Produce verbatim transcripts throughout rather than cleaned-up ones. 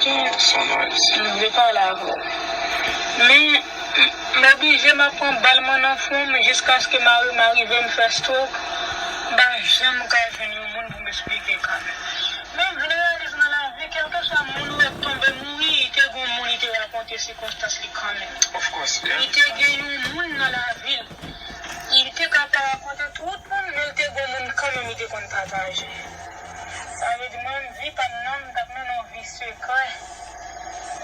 Son, son nwa isi. M vle pale avè w. Men, m oblije, m ap pran bal mwen nan fwon m jiskaske mari m arive m fè stroke. M pa janm ka jwenn yon moun pou m esplike ka m. Men m vin reyalize nan lavi, kèlkeswa moun ou wè k tonbe mouri, li te gon moun li te rakonte sikonstans li kanmenm. Of course, yeah. Li te gen yon moun nan lavi l. Li te ka pa rakonte tout moun, men li te gon moun kanmenm li te konn pataje. Sa vle di mwen, vi pa m nan, m t ap mennen yon vi sekrè.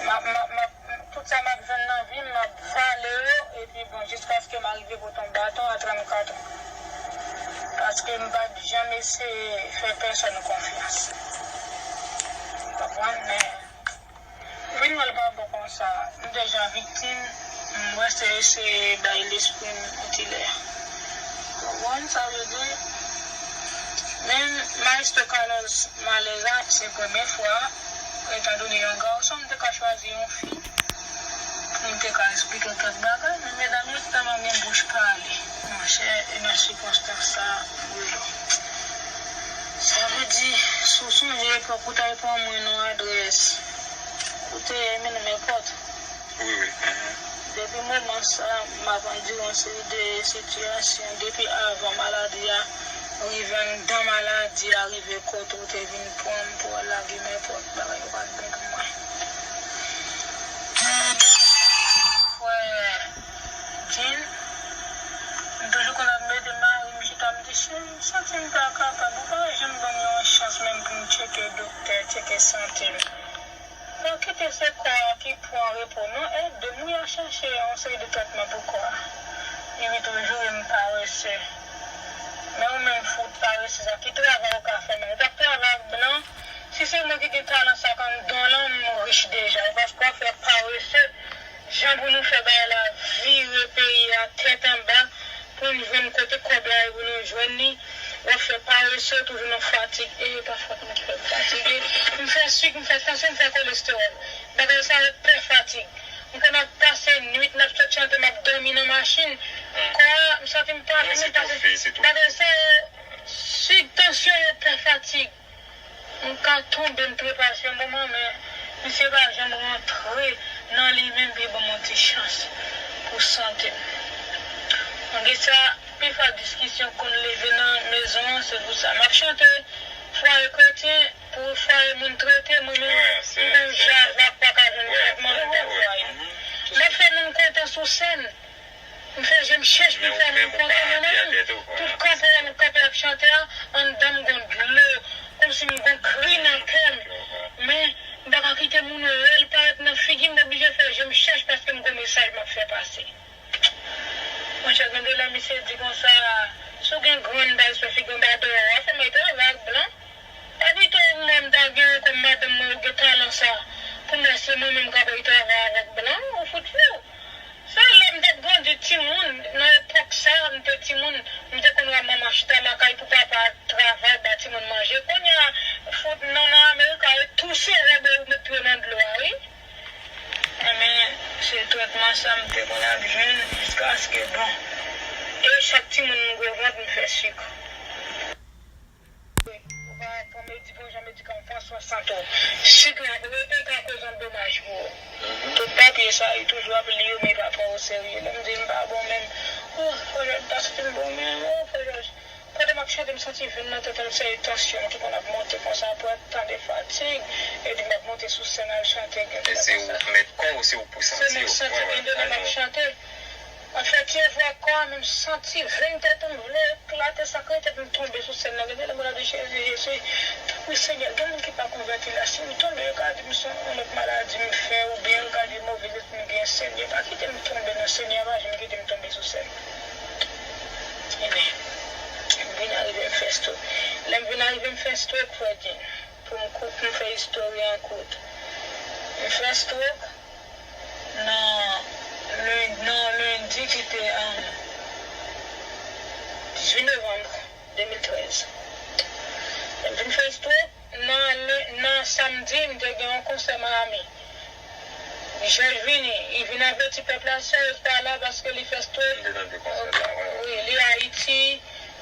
M ap, m ap, m ap, tout sa m ap jwenn nan vi m, m ap vale yo, epi bon, jiskaske m arive pote yon baton a trannkat an. Paske m pa t janm eseye fè pèsòn konfyans. Konprann? Men, vin wè l pa bon konsa. M deja viktim, m wè se, se bay lespri m antilè. Konprann sa vle di? Men Maestro Carlos Maleza, se premye fwa, etandone yon gason, m te ka chwazi yon fi pou m te ka esplike kèk bagay, men medam yo tèlman gen bouch pale, monchè, e nan sikonstans sa, Willo. Sa vle di, si w sonje epòk ou t al pran mwen nan adrès, ou te ye menm nenpòt. Wi, wi. Depi moman sa, m ap andire yon seri de sitiyasyon. Depi avan maladi a rive, anndan maladi a rive, kote w te vin pran m pou al lage nenpòt bagay yo pa t bon pou mwen. Frè Jean, m toujou konn ap mete mari m chita, m di, "Cheri, m santi m pa kapab, ou pa janm ban m yon chans menm pou m tcheke doktè, tcheke sante m." Non, kite se kò a ki pran repo. Non, ede m, wi, a chache yon seri de tretman pou kò a. Epi toujou, e m parese. Men ou menm fout parese sa. Ki travay ou ka fè menm? Ou p ap travay ak blan? Si se mwen ki gen talan sa k anndan w lan, m rich deja. Paske w ap fè parese. Jan pou nou fè bagay la vire peyi a tèt anba, pou n jwenn kote kòb la ye pou nou jwenn li, w ap fè parese, toujou nan fatig. E pa fòt mwen ki fè m fatige. M fè sik, m fè tansyon, m fè kolestewòl. Bagay sa yo pè fatig. M konn ap pase nwit, n ap sot chante, m ap dòmi nan machin. Kò a, m santi m pa vini pase. Bagay sa yo, sik, tansyon yo pè fatig. M ka tonbe, m trepase yon moman, men misye pa janm rantre nan li menm pou l ban m yon ti chans pou sante m. Malgre sa, pi fwa diskisyon konn leve nan mezon an, se pou sa. M ap chante fwaye kretyen pou fwaye moun trete, mwen menm, m gon jazz la k pa ka jwenn tretman anndan fwaye. M ap fè moun kontan sou sèn. M fè je m chèch pou fè moun kontan nan men m. Tout kanpe a nou kanpe ap chante a, anndan m gon dlo, kòmsi m gon kri nan kè m. Men, m pa ka kite moun wè l parèt nan figi m, m oblije fè je m chèch paske m gon mesaj m ap fè pase. Monchè, gen de lè misye di konsa, si w gen grenn baz fè figi anba dèyè w, w ap fè m al travay ak blan. Pa pito mwen m ta gen yon kòm madanm mwen yo gen talan sa, pou m wè se mwen menm k ap al travay avèk blan, ou fout fou. Se lè m t ap grandi timoun, nan epòk sa, m te timoun, m te konn wè manman chita lakay pou papa travay, ba timoun manje. Kounye a, fout non nan Amerik a, yo touse wè w met pye nan dlo a, wi. Enben, se tretman sa m te konn ap jwenn jiskaske, bon. E chak timoun m gwo vant, m fè sik. Ou pa pran medi-, bon jan medikaman, pran swen sante w. Sik la, pou yo te ka koz yon domaj pou ou. Tout papye sa, yo toujou ap li yo, men yo pa pran w oserye. Lè m di m pa bon menm, oh, Frè Jòj, m ta santi m bon menm, oh, Frè Jòj. Pandan m ap chante, m santi venn nan tèt an, se tansyon m ki konn ap monte konsa, pou tande fatig, epi m ap monte sou sèn al chante, gen de lè konsa. E se ou k mèt kò w, se ou pou santi w. Se mwen k santi, gen de lè m ap chante. Anfèt, se vwa kò a, men m santi venn tèt an vle eklate, sa k rete pou m tonbe sou sèn nan. Gen de lè mwen ap di, Jezi, Jezi, tanpri, Senyè, gen moun ki pa konvèti la. Si m tonbe, yo ka di m se yon lòt maladi m fè, oubyen yo ka di move lespri m gen. Senyè, pa kite m tonbe, non, Senyè, pa janm kite m tonbe sou sèn. Ebyen, m vin arive m fè stroke. Lè m vin arive m fè stroke, frè Jean, pou m kou-, pou m fè istòri an kout. M fè stroke, nan len-, nan lendi ki te, um, dizuit novanm de mil trèz. Lè m vin fè stroke, nan len-, nan samdi, m te gen yon konsè Miami. Jòj vini, li vin avèti pèp la, Serge pa la paske li fè stroke. M te tande konsè la, wi. Wi, li Ayiti,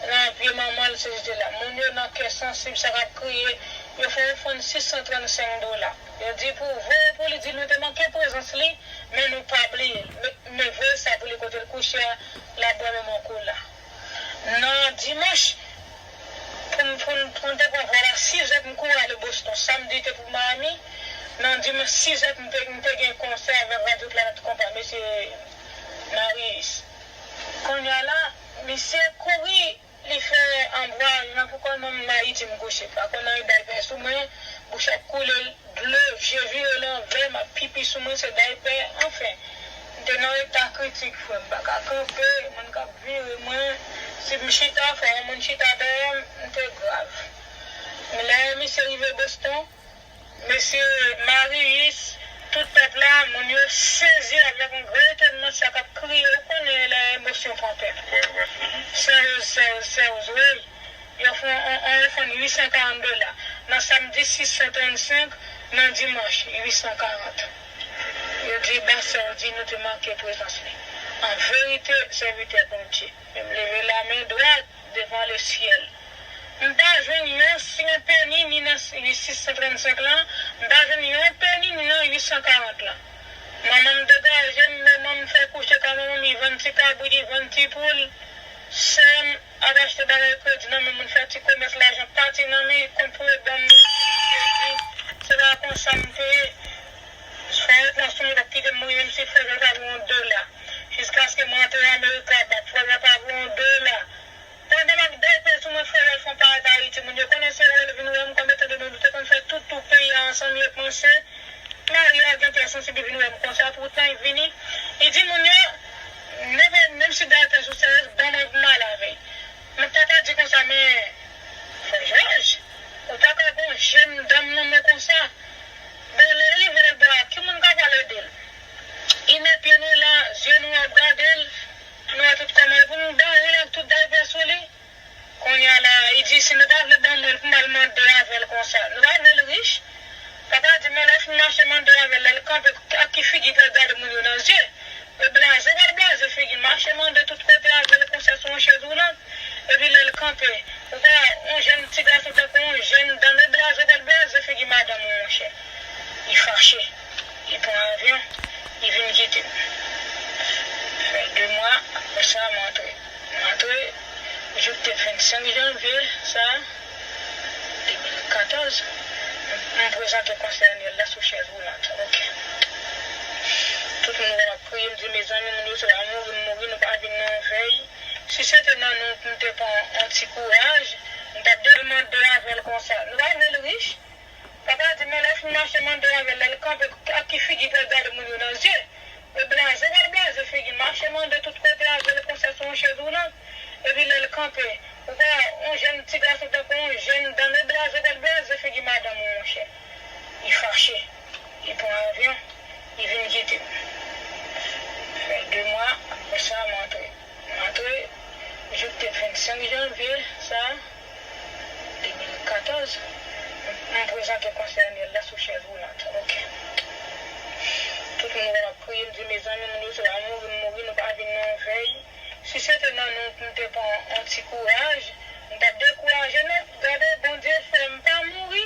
nan vye manman l, se jete la. Moun yo nan kè sansib, sa k ap kriye, yo fè ofrann sis san trannsenk dola. Yo di pou voye pou li, di nou te manke prezans li, men nou pa bliye l. Men, men voye sa pou li kote l kouche a, l ap bwè menm yon kou la. Nan dimanch, pou m, pou m, pou m te pran vòl a sizè pou m kouri ale Boston. Samdi te pou Miami. Nan dimanch, sizè pou m te, m te gen konsè avèk Radyo Planèt Konpa, mesye Marius. Kounye a la, misye kouri, li fè anbwaj nan pou kò l, menm Ayiti m kouche. Pa konn anyen daypè sou mwen, bouch ap koule dlo, je vire lanvè, m ap pipi sou mwen, se daypè, anfen. M te nan eta kritik, frè m, m pa ka kanpe, moun k ap vire mwen. Si m chita, fò yon moun chita dèyè m, m te grav. Men lè misye rive Boston, mesye Marius, tout pèp la, moun yo sezi avèk yon gran etònman, sa k ap kriye, ou konnen lè emosyon pran pèp. Sèz, sèz, sèz, wi. Yo fè yon, yon, yon ofrann uit san karant dola. Nan samdi, sis san trannsenk, nan dimanch, uit san karant. Yo di, Bastè di nou te manke prezans li. An verite, sèvitè Bondye. Men m leve lamen dwat devan lesyèl. M pa jwenn yon, yon peni ni nan sis san trannsenk lan, m pa jwenn yon peni ni nan uit san karant lan. Manman m degaje m, manman m fè kouche ka manman m, li vann ti kabrit, li vann ti poul. Sè m ap achte bagay kredi nan men moun, fè ti komès, lajan pati nan men, kont pou yo ban m kredi. Se pa konsa m te ye. Frè yo pran sou mwen, t ap kite m mouri, menm si frè yo pa voye yon dola. Jiskaske mwen antre Amerika, frè yo pa voye yon dola. Pandan m ap dèyè sou mwen, frè yo fè yon parèt Ayiti. Moun yo konnen se yo, yo vin wè m kòm etan de nou te konn fè tout tou peyi a ansanm, yo panse Maria gen kè sansib, li vin wè m konsa, poutan li vini. Li di moun yo, leve, menm si daypè sou sèz, ban mwen pou m ale avè l. Mwen papa di konsa, men, frè Jòj, ou pa ka gon jèn dam nan men konsa. Bon, lè l rive lòtbò a, ki moun k ap al ede l? Li nan pye nou la, zye nou ap gade l, nou wè tout kòman l pou nou bare l ak tout daypè sou li. Kounye a la, li di, si nou pa vle ban mwen l pou m al mande avè l konsa, nou pa vle l rich? Papa di, men lè w fin mache mande avè l, lè l kanpe, ak ki figi pou l gade moun yo nan zye? E blaze w pral blaze figi l, mache mande tout kote avè l konsa sou yon chèz woulant. Epi lè l kanpe, ou pa wè yon jèn ti gason tankou yon jèn dan e blaze w pral blaze figi madanm ou, monchè. Li fache, li pran avyon, li vin kite m. Fè de mwa, apre sa, m antre. M antre, jou k te vennsenk janvye sa, de mil katòz, m, m prezante konsè anyèl la sou chèz woulant. Ok. Tout moun wè m ap kriye, m di, mezanmi, moun yo, se pa mouri m mouri, nou pa vin nan yon vèy. Si se te nan nou pou m te pran yon ti kouraj, m t ap demande avè l konsa. Nou pa vle l rich? Papa di, men lè w fin mache mande avè l, lè l kanpe, ak ki figi pou l gade moun yo nan zye? E blaze w pral blaze figi l, mache mande tout kote avè l konsa sou yon chèz woulant. Epi lè l kanpe, ou pa wè yon jèn ti gason tankou yon jèn dan e blaze w pral blaze figi madanm ou, monchè. Li fache, li pran avyon, li vin kite m. Fè de mwa, apre sa, m antre. M antre, jou k te vennsenk janvye sa, de mil katòz, m, m prezante konsè anyèl la sou chèz woulant. Ok. Tout moun wè m ap kriye, m di, mezanmi, moun yo, se pa mouri m mouri, nou pa vin nan yon vèy. Si se te nan nou pou m te pran yon ti kouraj, m t ap dekouraje nèt. Gade, Bondye fè m pa mouri.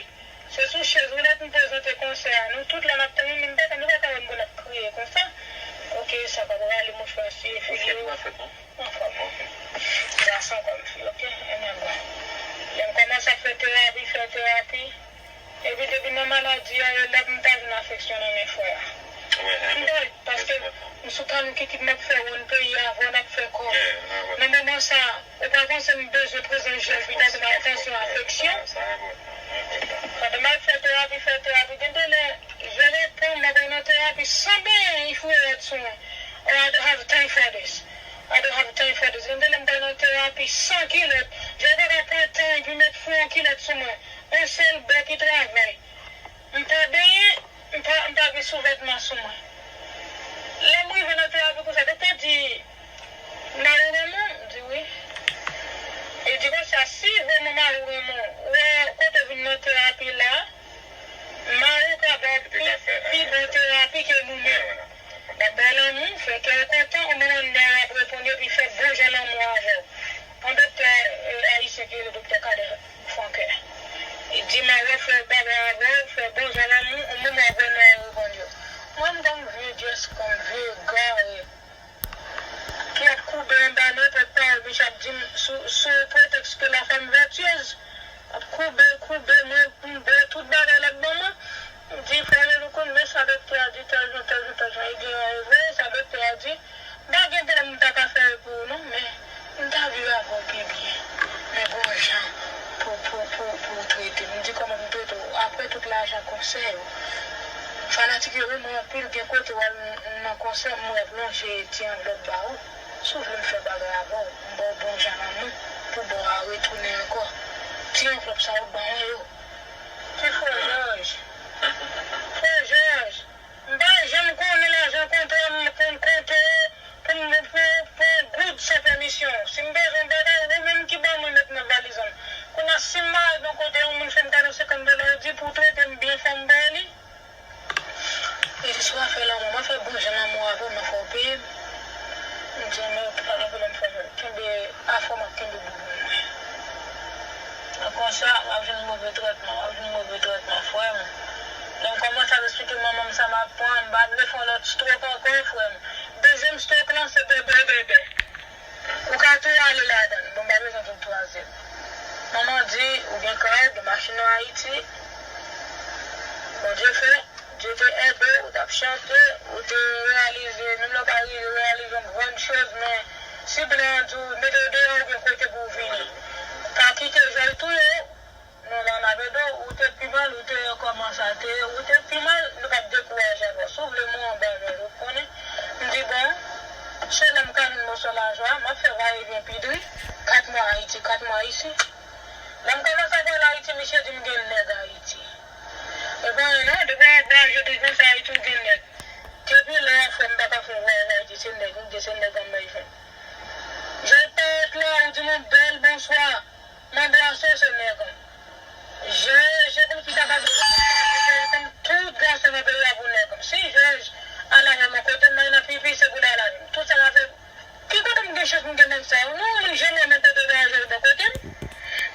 Se sou chèz woulant m prezante konsè a. Nou tout la n ap tann, men m pa ka, nou pa ka wè m pou n ap kriye konsa. Ok, sa pa prale, monchè, si e figi ou. Anfòm. Gason kòm fi, ok? Ebyen bon. Lè m kòmanse ap fè terapi, fè terapi. Epi depi nan maladi a, e la pou m ta jwenn afeksyon nan men frè a. M dèyè, paske m sou kann ki kit m ap fè wonn peyi a, avè w n ap fè kòb. Nan moman sa, ou pa panse m bezwen prezans Jòj pou ta jwenn atansyon, afeksyon? Pandan m ap fè terapi, fè terapi, gen de lè, je reponn, m ap nan terapi san benyen, li foure rad sou mwen. Oh, I don't have time for this. I don't have time for this. Gen de lè m pral nan terapi san kilòt. Je pa ka pran tan epi met fon kilòt sou mwen. Yon sèl bò ki travay. M pa benyen, m pa, m pa gen souvètman sou mwen. Lè m rive nan terapi konsa, doktè di, mari w renmen w? M di wi. Li di konsa, si vrèman mari w renmen w, ou wè kote w vin nan terapi la, mari w ka ba w pi, pi bon terapi ke nou menm. L ap ba w lanmou, fè kè w kontan, yon moman nèg ap reponn epi fè bon jan lanmou avè w. Yon doktè, eh, ayisyen ki rele doktè Kader Franquin. Li di mari w fè bagay avè w, fè bon jan lanmou, yon moman w sou, sou pretèks ke la femme vertueuse. Ap koube, koube, mwen, m bwè tout bagay l ap ban mwen. M di, frè Jean, nou konn men sa doktè a di, tèl jan, tèl jan, tèl jan. Ebyen, e vre, sa doktè a di, m pa gen pwoblèm, m ta ka fè l pou ou non, men m ta viv avè w pi byen. Men gon jan pou, pou, pou, pou w trete m. M di, kòman m trete w? Apre tout lajan konsè yo. Fanatik yo renmen anpil, gen kote w al nan konsè, m wè ap lonje ti anvlòp ba ou. Si w vle m fè bagay avè w, m ba w bon jan lanmou pou ba w a retounen ankò. Ti anvlòp sa yo ban mwen yo. Ti frè Jòj. Frè Jòj, m pa janm konnen lajan kontrè m konn konte pou m pou, pou yon goud san pèmisyon w. Si m bezwen yon bagay, ou menm ki ban mwen met nan valiz an. Kounye a, si m mare yon kote, yon moun fè m kado senkant dola, ou di pou w trete m byen, fò m ba w li. Li di, si w ap fè lanmou, m ap fè bon jan lanmou avè w, men fò w peye m. M di, men pa gen pwoblèm, frè Jòj. Kenbe afè w, m ap kenbe boubou mwen. Donk, konsa, w ap jwenn move trètman, w ap jwenn move trètman, frè m. Lè m kòmanse ap eksplike manman m sa m ap pran, m pa vle fè yon lòt stroke ankò, frè m. Dezyèm stroke lan, se bèbè, bèbè. Ou ka tou ale ladan l. Bon, m pa bezwen tou twazyèm. Manman di, ou gen kay, gen machin nan Ayiti. Bondye fè, Dye te ede w, ou t ap chante, ou te reyalize, menm lè w pa rive reyalize yon grann choz, men si blan an di w mete w deyò, ou gen kote pou w vini. Pa kite jòj touye w. Non, la n ap ede w, ou te pi mal, ou te kòman sa te ye, ou te pi mal, nou p ap dekouraje avè w. Si w vle mwen anba jòj, ou konnen. M di, bon, se lè m ka jwenn moso lajan, m ap fè vayevyen pi dri, kat mwa Ayiti, kat mwa isi. Lè m kòmanse ap al Ayiti, misye di m gen nèg Ayiti. E pa anyen non, depi w ap vwayaje konsa Ayiti, ou gen nèg. Depi lè a, frè m, m pa ka fè yon vwayaj Ayiti, se nèg, ou gen se nèg an m bezwen. Jòj pa t la, ou di m yon bèl bonswa. Mande a se se nèg an. Jòj, se kòmsi sa ka di, se kòm tout gason nan peyi a pou nèg an. Si Jòj al avè m yon kote, m al nan pipi, se pou l al avè m. Tout sa m ap fè, ki kote m gen chans pou m gen nèg sa yo? Non, mwen janm renmen kote vwayajè yo bò kote m.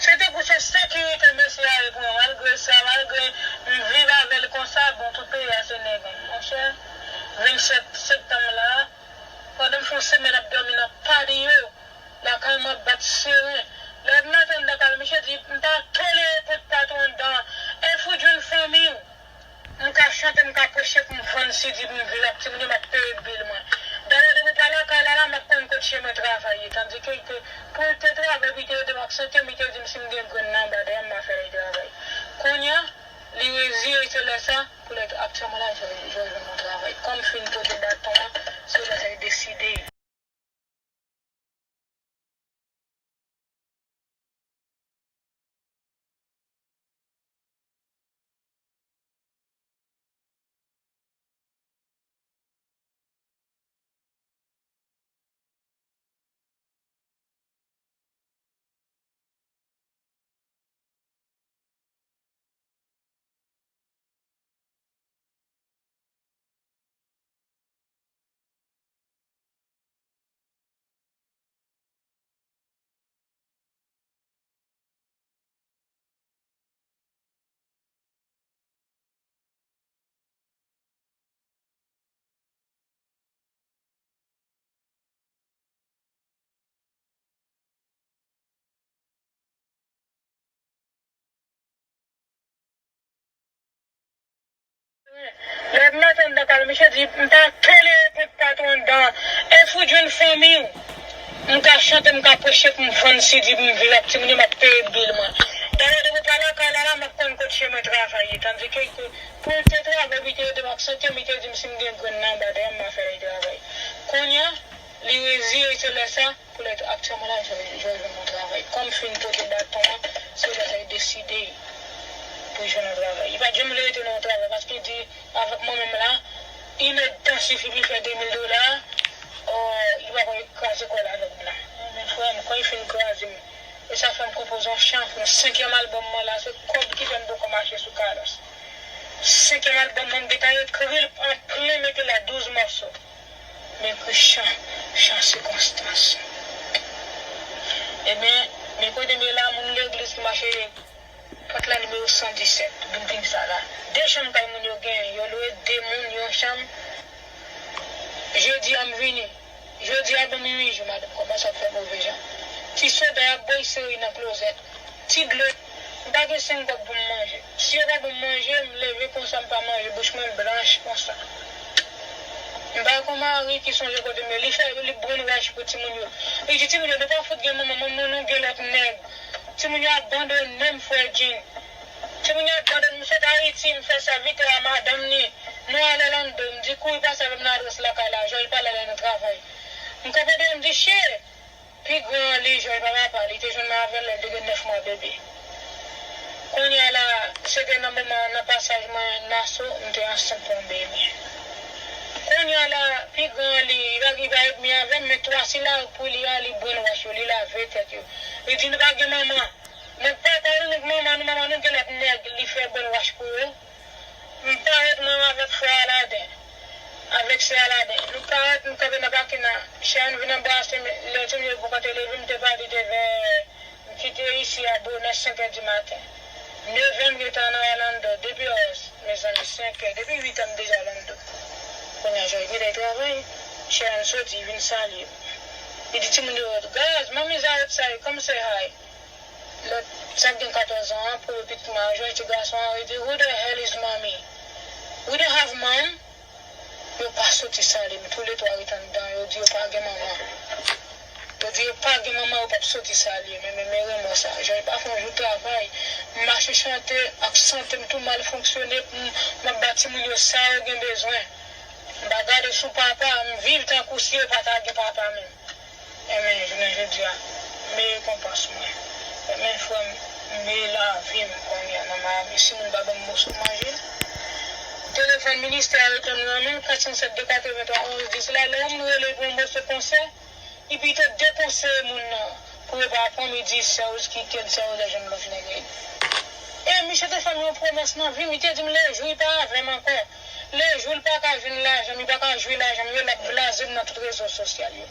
Se te pou se sekirite mesye a ye pou mwen, malgre sa, malgre m viv avè l konsa, bon, tout peyi a se nèg an. Monchè, vennsèt septanm la, pandan m fè yon semèn ap dòmi nan patio, lakay mwen ap bat seren. Lè m antre anndan kay la, misye di, m pa tolere kout patwon anndan. E fout jwenn fanmi w. M ka chante, m ka preche pou m vann sidi, pou m viv ak timoun yo, m ap peye bil mwen. Dayè, depi w pa lakay la, la, m ap konn kot chemen travay ye. Tandike l te, pou l te travay, pou l te ede m ak sante m, li te di m si m gen grenn nan anba dèyè m, m a fè l travay. Kounye a, li reziye, se lè sa, pou lè aktyèlman la, Jòj, Jòj jwenn yon travay. Kòm m fin pote baton an, se lè sa li deside. Lè m antre anndan kay la, misye di, m pa tolere kout patwon anndan. E fout jwenn fanmi w. M ka chante, m ka preche pou m vann sidi, pou m viv ak timoun yo, m ap peye bil mwen. Dayè, depi w pa lakay la, la, m ap konn kot chemen travay ye. Tandike l te, pou l te travay, li te ede m ak sante m, li te di m si m gen grenn nan anba dèyè m, m a fè l travay. Kounye a, li reziye, se lè sa, pou lè aktyèlman la, Jòj, Jòj jwenn yon travay. Kòm m fin pote baton an, se lè sa li deside pou l jwenn yon travay. Li pa t janm vle rete nan yon travay, paske li di, avèk mwen menm la, inèdtan sifi pou l fè de mil dola, o, li pa konn kraze kò l avèk blan. Men frè m, kan li fin kraze m, e sa fè m konpoze yon chan pou m senkyèm albòm mwen la, se kòb ki fè m poko mache sou kalòs. Senkyèm albòm mwen, m gentan ekri l an plen, mete la douz mòso. M ekri chan, chan sikonstans. Ebyen, men kote m ye la, moun legliz ki mache pòt la nimewo san disèt, bilding sa la. De chanm kay moun yo genyen, yo lwe de moun yon chanm. Jedi a m vini. Jodi a ban m uit jou, madanm kòmanse ap fè move jan. Ti soda y ap bwè, sere nan klozèt. Ti dlo. M pa gen senk kòb pou m manje. Si yo pa ban m manje, m leve konsa, m pa manje, bouch mwen blanch konsa. M pa gen yon mari ki sonje kote m ye. Li fè, li brainwash pou timoun yo. Li di timoun yo, nou pa fout gen manman, manman nou gen lòt nèg. Timoun yo abandone m, frè Jin. Timoun yo abandone m, m sot Ayiti, m fè sèvitè a madanm ni. Nou ale Lando, m di kouri pase avè m nan adrès lakay la, Jòj pa la lè nou travay. M kanpe deyò, m di, che! Pi gran an, li jwenn pa papa, li te jwenn mwen avè l lè l te gen nèf mwa bebe. Kounye a la, se te nan moman nan pasaj mwen Naso, m te ansent pou yon bebe. Kounye a la, pi gran an, li, li pa, li pa edmi avè m, men twa sila pou li a, li brainwash yo, li lave tèt yo. Li di nou pa gen manman. Nèg papa nou, nèg manman nou, manman nou gen lòt nèg, li fè brainwash pou yo. M parèt mwen avèk frè Aladen, avèk sè Aladen. Nou parèt, nou kanpe nan pakin nan. Chè a vin anbrase m, lè timoun yo poko te leve, m te pale de vè, m kite isi a bonè senkè di maten. Nevè m gentan nan Orlando, depi os, mezanmi, senkè, depi uitè m deja Orlando. Kounye a, Joy gentan travay, Chè a soti, vin salye m. Li di timoun yo, guys, mommy's outside, come say hi. Lòt, sa k gen katòz an an, premye pitit mwen an, jwenn ti gason an, li di, who the hell is mommy? We don't have mom. Yo pa soti salye m, toulètwa ret anndan, yo di yo pa gen manman. Yo di yo pa gen manman, yo p ap soti salye m, men, men, men remò sa. Jòj pa fè yon jou travay. M mache chante ak sante m tou mal fonksyone, m, m ap ba timoun yo sa yo gen bezwen. M pa gade sou papa, m viv tankou si yo pa ta gen papa menm. Enben, jounen jodi a, m rekonpans mwen. Enben, frè m, m lavi m kounye a nan mari. Si moun pa ban m moso manje, telefòn ministè a rete nan men m, kat san sèt de katrevenntwa onz dis la, lè yon moun rele pou yon moso konsè, li pito dekonseye moun nan, pou yo pa pran m, li di, sè w kite l, sè w janm lòt nèg. E misye te fè m yon pwomès nan vi m, li te di m lejou li pa avè m ankò. Lejou l pa ka jwenn lajan m, li pa ka jwi lajan m, yo l ap blaze m nan tout rezo sosyal yo.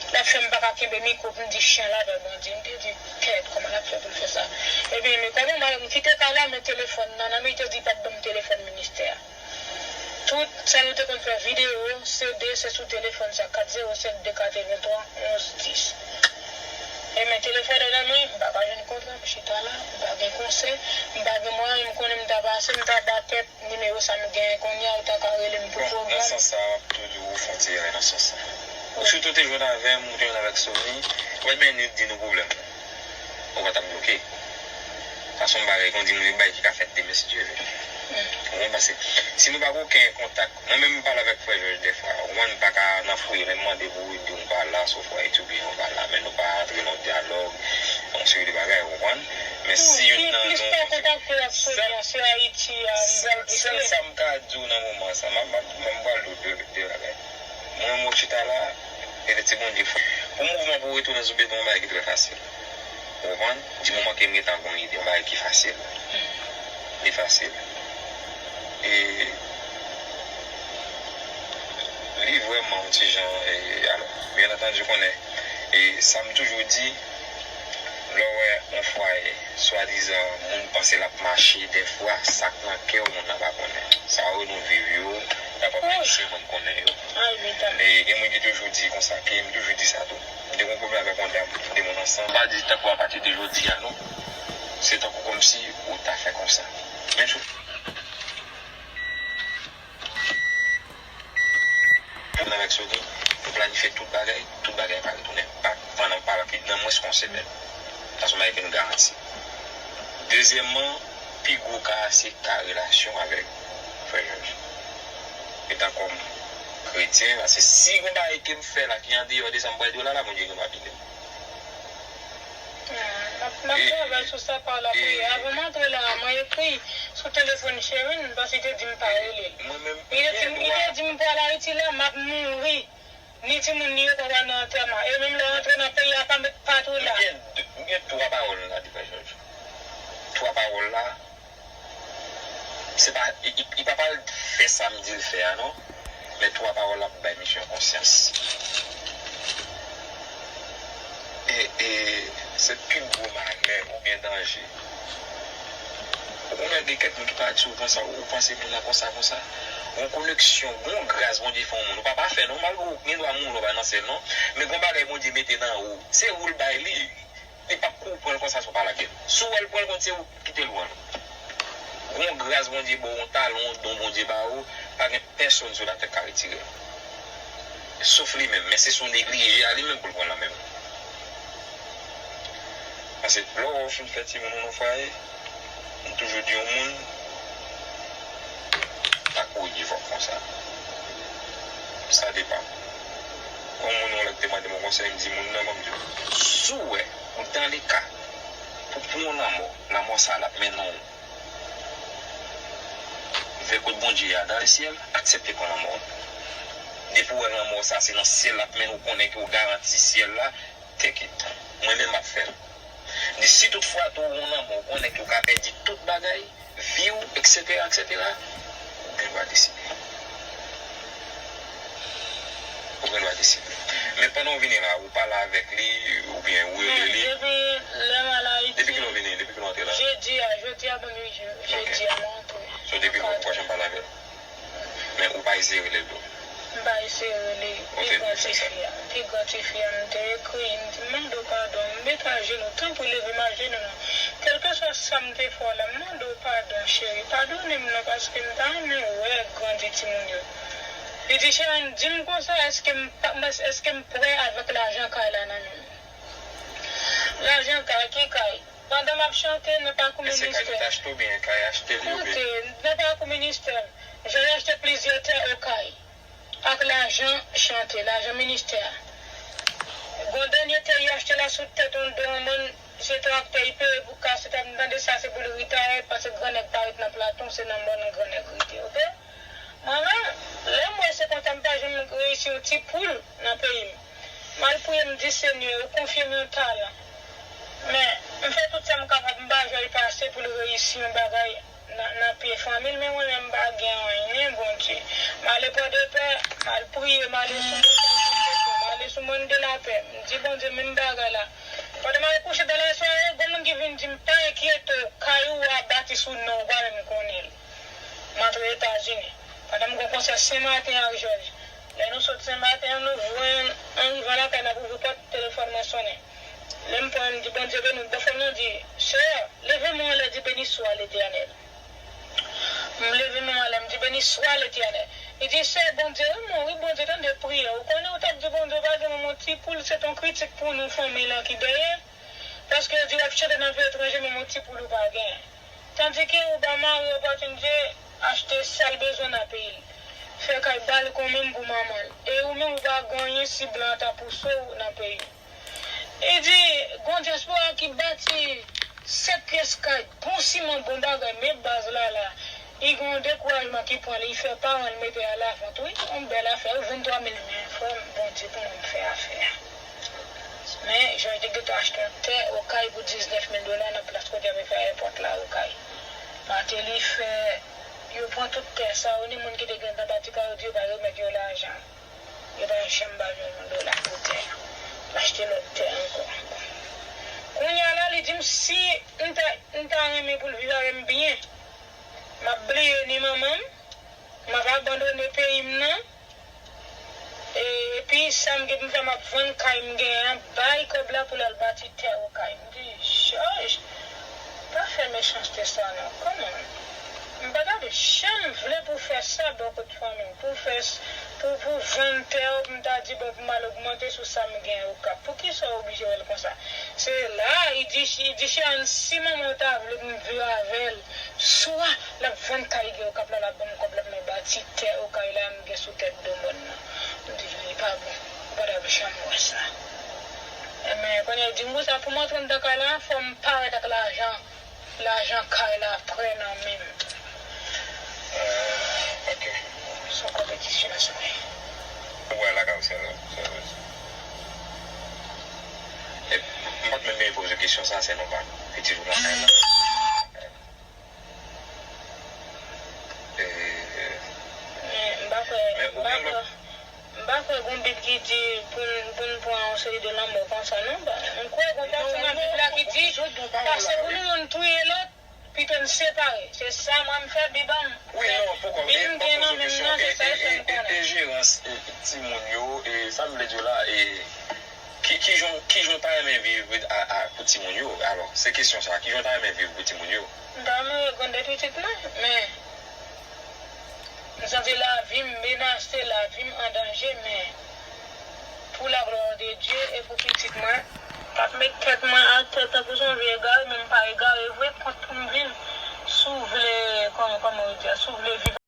L ap fè m pa ka kenbe mikwo pou m di chen la dòy Bondye. M te di, kèt, kòman l ap fè pou l fè sa? Ebyen, men kòman m al, m kite kay la, men telefòn nan, nan men li te di li p ap ban m telefòn ministè a. Tout sa nou te konn fè videyo, C D, se sou telefòn sa, kat zewo sèt de katrevenntwa onz dis. E men telefòn nan nan men, m pa ka jwenn kontra, m chita la, m pa gen konsèy, m pa gen mwayen, m konnen m ta pase, m ta ba tèt nimewo sa m genyen kounye a, ou ta ka rele m pou pwogram. Bon, nan sans sa, m ap toujou fè yon ti erè nan sans sa. Ou sitou te jwenn avè m, ou te jwenn avèk Sony, ou pa t menm di nou pwoblèm nou. Ou pa t ap bloke. Sa se yon bagay, kon di moun, yon bagay ki ka fèt demen, si Dye vle. Ou konprann? Paske si nou pa gen okenn kontak, mwen menm m pale avèk frè Jòj dèfwa, ou konprann, m pa ka nan fouye, men m mande pou Rudy, nou pa la, Sofwa Etiopi, nou pa la, men nou pa antre nan dyalòg, yon seri de bagay, ou konprann? Men si youn nan nou, sèl, sèl sa m ka di w nan moman sa, m, m, m pral di w de, de bagay. Mwen, mwen chita la, e de ti Bondye fè. Pou mouvman pou retounen sou pye, se yon bagay ki trè fasil. Ou konprann? Di moman ke m gentan gen yon ide, yon bagay ki fasil. Li fasil. E li vrèman yon ti jan, e, alò, byen antandi, ou konnen, e sa m toujou di, lè w wè yon fwaye, swadizan, moun panse l ap mache, dèfwa, sa k nan kè w, moun nan pa konnen. Sa yo nou viv yo, y ap ap menm semenn konnen yo. E gen moun ki toujou di konsa, ke m toujou di sa tou. M te gen yon pwoblèm avèk yon dam, de moun ansanm. M pa di tankou apati de jodi a non. Se tankou kòmsi ou ta fè konsa. Men sou. Mwen avèk Sony, nou planifye tout bagay, tout bagay pa retounen. Pa, pandan m pa la pi nan mwens ke yon semèn. Sa se yon bagay ke nou garanti. Dezyèmman, pi gwo ka a se ka relasyon avèk frè Jòj. Etan kòm kretyen, paske si gon bagay ke m fè la ki andeyò de sa m pral di w la, la, Bondye gen dwa pini m. Ah, m ap, m ap travay sou sa pa w la pou ye. Avan m antre la, mwen ekri sou telefòn Sherine, paske li te di m pa rele l. Li te di m, li te di m pral Ayiti la, m ap mouri. Ni timoun, ni yo pa pral nan antèman. E menm lè w antre nan peyi a, pa met patou la. M gen, m gen twa pawòl la, di frè Jòj. Twa pawòl la, se pa, li, li, li pa pral fè sa m di l fè a, non. Men twa pawòl la pou bay misye yon konsyans. E, e, se pi gwo malè oubyen danje. Ou konnen gen kèk moun ki pa di, ou panse, ou panse moun nan konsa, konsa. Gon koneksyon, gon gras Bondye fè yon moun. Ou pa pafè non, malgre ou gen dwa mouri, ou pa nan syèl non. Men gon bagay Bondye mete nan ou. Se ou l bay li. Li p ap kou pran l konsa si w pa lage l. Si w wè l pran l kont se ou ki kite l pran l. Gon gras Bondye ba w, yon talon, yon don Bondye ba ou, pa gen pèsonn sou latè k ka retire l. Sof li menm, men se si w neglije a li menm pou l pran l nan men w. Paske lè w fin fè timoun ou nan fwaye, m toujou di yon moun, pa kouri vòk konsa. Sa depann. Yon moun yon lè te mande m yon konsèy, m di moun nan, ban m di w. Si w wè ou dans le cas pou pran yon lanmò, lanmò sa l ap mennen w vè kot Bondye a dans le ciel, aksepte pran lanmò. Depi w wè lanmò sa se nan syèl l ap mennen w, konnen ke w garanti syèl la, take it. Mwen menm m ap fè l. Di si tout fwa tou ou nan bon, ou konnen ke ou ka pèdi tout bagay, vi w, etsetera, etsetera, ou gen dwa deside. Ou gen dwa deside. Men pandan w vini la, ou pale avèk li, oubyen ou rele li. Depi lè m al Ayiti. Depi kilè w vini, depi kilè w antre la? Jedi a, jodi a ban m uit jou. Jedi a m antre. So depi lè ou poko janm pale avè l? Men ou pa eseye rele l tou? M pa eseye rele. Pi gran tifi a, pi gran tifi a, m te ekri, m di, m mande w padon, m met ajenou, tanpri leve m ajenou non. Kèlkeswa sa m te fè w la, m mande w padon, cheri, padone m non, paske m ta renmen wè grandi timoun yo. Li di, cheri, di m konsa, èske m pa, èske m prè avèk lajan kay la nan men m? Lajan kay, ki kay? Pandan m ap chante nan pakou ministè. Èske kay ou te achte oubyen kay achte li oubyen? Koute, nan pakou ministè, jan m achte plizyè tè Okay ak lajan chante, lajan ministè a. Gon dènye tè li achte la sou tèt yon do yon moun, se traktè li peye pou kase tèt, m tande sa se pou l retire, paske grannèg pa ret nan Platon, se nan mòn grannèg rete, oke? Mwen menm, lè m wè se konsa m pa janm reyisi yon ti poul nan peyi m. M al priye, m di, Senyè, ou konfye m yon talan. Men, m fè tout sa m kapab, m pa jwenn l pase pou l reyisi yon bagay nan, nan pye fanmi l, men mwen menm m pa gen anyen, Bondye. M ale Pòdepè, m al priye, m ale sou Montagne Conception, m ale sou Mòn de la Pè, m di, Bondye, menm bagay la. Pandan m al kouche dan lasware, gon moun ki vin di m, pa enkyete w, kay ou a bati sou non w, ou pa menm konnen l. M antre Etazini. Pandan m gen konsè Senmaten ak Jòj. Lè nou sot Senmaten an, nou jwenn, an rive lakay, n ap ouvri pòt, telefòn mwen sonnen. Lè m pran, m di, Bondye beni w. Bòfrè m nan di, sè, leve men w anlè, di, Beni swa Letènèl. M leve men m anlè, m di, Beni swa Letènèl. Li di, sè, Bondye renmen w, wi, Bondye tande priyè w. Ou konnen ou t ap di Bondye w pa gen menm yon ti poul, se t on kritik pou nou, fanmi lan ki dèyè. Paske yo di w ap chante nan peyi etranje, menm yon ti poul ou pa genyen. Tandike ou ba mari w opòtinite achte sa l bezwen nan peyi l. Fè kay balkon menm pou manman l. E ou menm ou pa gen anyen si blan an ta pouse w nan peyi w. Li di, gon dyaspora ki bati sèt pyès kay, bon siman, bon bagay, men baz la la. Li gen yon dekourajman ki pran li, li fè paran l mete a lavant, wi, yon bèl afè, wi, venntwa mil men, frè m, Bondye pou mwen m fè afè a. Men, jan yo te gentan achte yon tè Okay pou diznèf mil dola nan plas kote y ap fè ayewopò la Okay. Mateli fè, yo pran tout tè sa yo, ni moun ki te gentan bati kay yo di yo pa remèt yo lajan. Yo pa janm ba yo yon dola pou tè a. L achte lòt tè ankò. Kounye a la, li di m si m ta, m ta renmen pou l viv avè m byen, m ap bliye ni manman m, m ap abandone peyi m nan. E, epi sa m gen pou m fè, m ap vann kay m genyen an, bay kòb la pou l al bati tè Okay. M di, Jòj, pa fè mechanste sa non. Kòman? M pa t ap janm vle pou fè sa bò kot fanmi m, pou fè s-, pou, pou vann tè w, pou m ta di, bon, pou m al ogmante sou sa m genyen Okap. Poukisa w oblije wè l konsa? Se la, li di, li di Cheyenne, si manman w ta vle pou m viv avè l, swa l ap vann kay gen Okap la, l ap ban m kòb la pou mwen bati tè Okay la m gen sou tèt do mòn nan. M di, li pa bon. Ou pa t ap janm wè sa. Enben, kounye a, di m konsa, pou m antre anndan kay la, fò m parèt ak lajan, lajan kay la prè nan men m. Euh, ok. Se yon konpetisyon sa ye. Ou wè lakay ou sèl, sèl. E, m pa t menm bezwen poze kesyon sa, se nòmal. Pitit ou lakay la. E, men m pa kwè, men ou m pa gen lòt kwè, m pa kwè gon Bib ki di pou n, pou n pran yon seri de lanmò konsa, non. M kwè gon pati nan Bib la ki di, pase pou nou youn touye lòt, Pito n separe. Se sa mwen m fè bi ban m. Wi, non, poko. Bi m gen nan men m nan, se sa l fè m konnen. E jerans timoun yo, e sa m vle di w la, e ki jan w ta renmen viv pou timoun yo? Alò, se kesyon sa, ki jan w ta renmen viv pou timoun yo? M ta renmen regrande pitit mwen, men m santi lavi m menase, lavi m an danje, men pou la glwa de Dye e pou pitit mwen, m ap met tèt mwen atè tankou se yon vye egare, men m pa egare vre, kont pou m viv. Si w vle, kòman, kòman yo di a, si w vle viv